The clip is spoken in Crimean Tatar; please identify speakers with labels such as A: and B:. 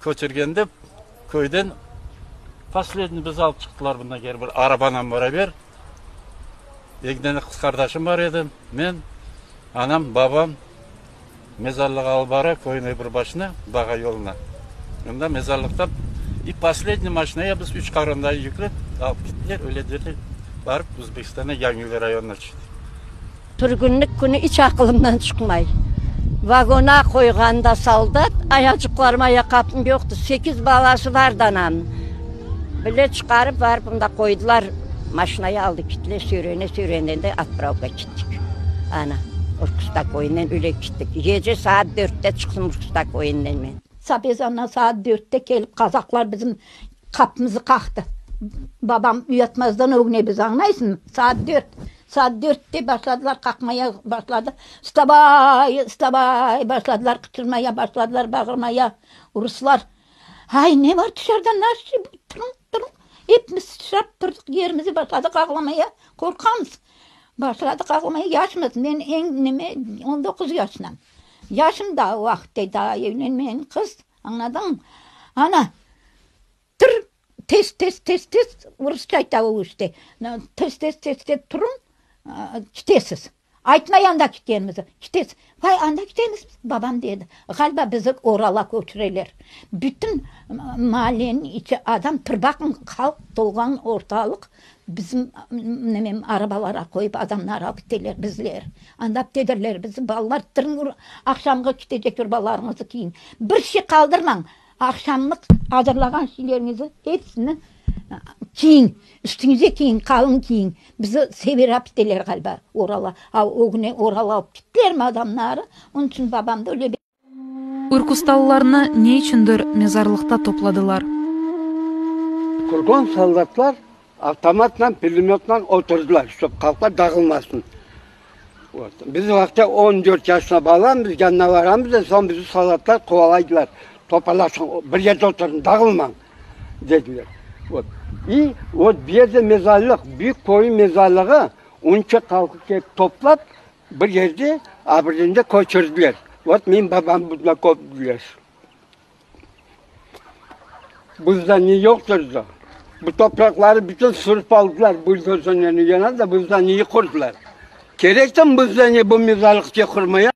A: Köçürgende köyden posledniy bizi alıp çıqtılar bundan keri bir arabanan beraber. Eki dane qız qardaşım bar edi. Men, anam, babam mezarlığa alıp bara, köyniñ öbür başına, bağa yoluna. Onda mezarlıqta i posledniy maşinaya biz üç qarındayı yüklep alıp kettiler, öyle de barıp Özbekistanda Yangiyül rayonına tüştik.
B: Sürgünlik künü iç aqılımdan çıqmay. Vagona qoyğanda soldat, ayacıqlarım, ayaqqapım yoqtı, sekiz balası vardı anamnıñ. Bile çıqarıp barıp mında qoydılar, maşinaya aldı kittiler, süyrene-süyrene de otpravka kittik. Ana, Urkusta köyünden öyle kittik. Gece saat dörtte çıqtım Urkusta köyünden men.
C: Sabezandan saat dörtte kelip qazaqlar bizim Qapımızı qaqtı. Babam uyatmazdan ögüne biz, añlaysıñmı? Saat dört. Saat dörtte başladılar qaqmaya başladı. Vstabay, vstabay başladılar qıçırmaya, başladılar bağırmaya ruslar. Ay, ne var tışarıda, naşi bu, turıñ, turıñ. Epimiz sıçrap turdıq yerimize, başladıq ağlamaya, qorqamız. Başladıq ağlamaya, yaşmız, men eñ neme, on doquz yaşındam. Yaşım daa o vaqıtte, daa evlenmegen qız. Añladıñmı? Ana, tur, tez, tez, tez, tez, rusça ayta o işte, tez, tez, tez, tez turıñ, kitesiz. Aytmay anda kitkenimizni, kitesiz. Vay, anda kitemiz, babam dedi. Ğaliba bizi Orala köçüreler. Bütün maalleniñ içi adam, tur baqıñ, halq tolğan ortalıq, Bizim nemem arabalara qoyıp adamlar alıp kiteler bizler. Anda aptedirler bizi, balalar tırıñ aqşamğa kitecek urbalarıñızı kiyiñ. Bir şey qaldırmañ, aqşamlıq azırlağan şeyleriñizi episini kiyiñ, üstüñize kiyiñ, qalın kiyiñ. Bizi sever alıp kiteler ğaliba Urala. A ögüne Urala alıp kittilermi adamları, onıñ içün babam da öyle.
D: Ürkustalılarnı ne içündir mezarlıqta topladılar.
E: Qurğan soldatlar avtomatla, pulemötla oturdılar, ştob halqlar dağılmasın. Vot. Biz o vaqıtta 14 yaşında balamız, yanına varamız da, soñ bizi soldatlar quvalaydılar. Toparlaşıñ, bir yerde oturıñ, dağılmañ, dediler. Vot. İ vot bu yerde mezarlıq, büyük köyün mezarlığı, onca halqı kelip toplap, Bir yerde abirinde köçürdiler. Vot menim babamnı bunda kömdiler. Bizde ne yoqtır da. Bu topraqları bütün sürüp aldılar, buldozernen yana da bizde neyi qurdılar. Kerekti mi bizde ne bu mezarlıqçı qurmaya?